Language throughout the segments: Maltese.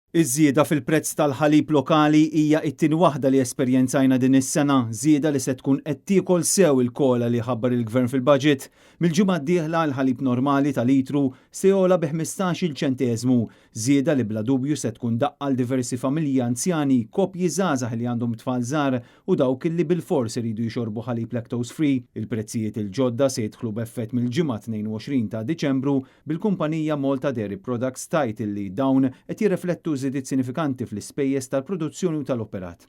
Iż-żieda fil-prezz tal-ħalib lokali hija t-tieni waħda li esperjenzajna din is-sena, żieda li se tkun qed tiekol sew il-COLA li ħabbar il-Gvern fil-budget. Mill-ġimgħa d-dieħla l-ħalib normali ta' litru se jogħla bi 15-il ċenteżmu, żieda li bla dubju se tkun daqqa għal diversi familji anzjani, koppji żgħażagħ li għandhom tfal żgħar u dawk li bilfors iridu jixorbu ħalib lactose free. Il-prezzijiet il-ġodda se jidħlu b'effett mill-Ġimgħa 22 ta' Diċembru, bil-kumpanija Malta Dairy Products tgħid li dawn qed jirriflettu żidiet sinifikanti fl-ispejjeż tal-produzzjoni u tal-operat.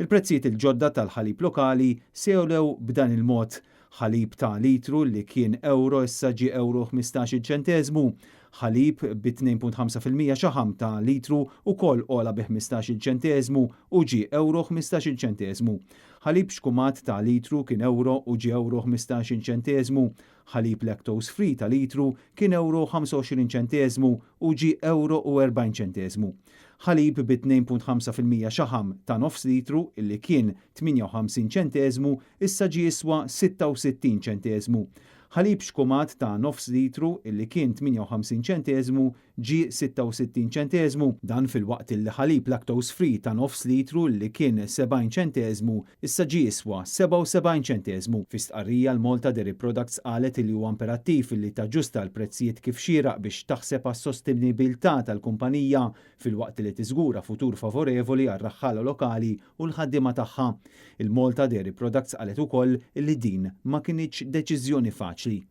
Il-prezzijiet il-ġodda tal-ħalib lokali se jogħlew b'dan il-mod: ħalib ta' litru li kien euro issa ġie euro 15 ċenteżmu, ħalib bi 2.5% xaħam ta' litru ukoll ogħla bi 15 ċenteżmu u ġie euro 15 ċenteżmu. Ħalib xkumat ta' litru kien euro u ġie euro 15 ċenteżmu. Ħalib lactose free ta' litru kien euro 25 ċenteżmu u ġie euro u 40 ċenteżmu. Ħalib bi 2.5% xaħam ta' nofs litru illi kien 58 ċenteżmu issa ġie jiswa 66 ċenteżmu. Ħalib xkumat ta' nofs litru illi kien 58 ċenteżmu ġie 66 ċenteżmu, dan filwaqt illi ħalib lactose free ta' nofs litru li kien 70 ċenteżmu issa ġie jiswa 77 ċenteżmu. Fi stqarrija, l-Malta Dairy Products qalet li huwa imperattiv li taġġusta l-prezzijiet kif xieraq biex taħseb għas-sostenibilità tal-kumpanija filwaqt li tiżgura futur favorevoli għar-raħħala lokali u l-ħaddiema tagħha. Il-Malta Dairy Products qalet ukoll li din ma kinitx deċiżjoni faċli.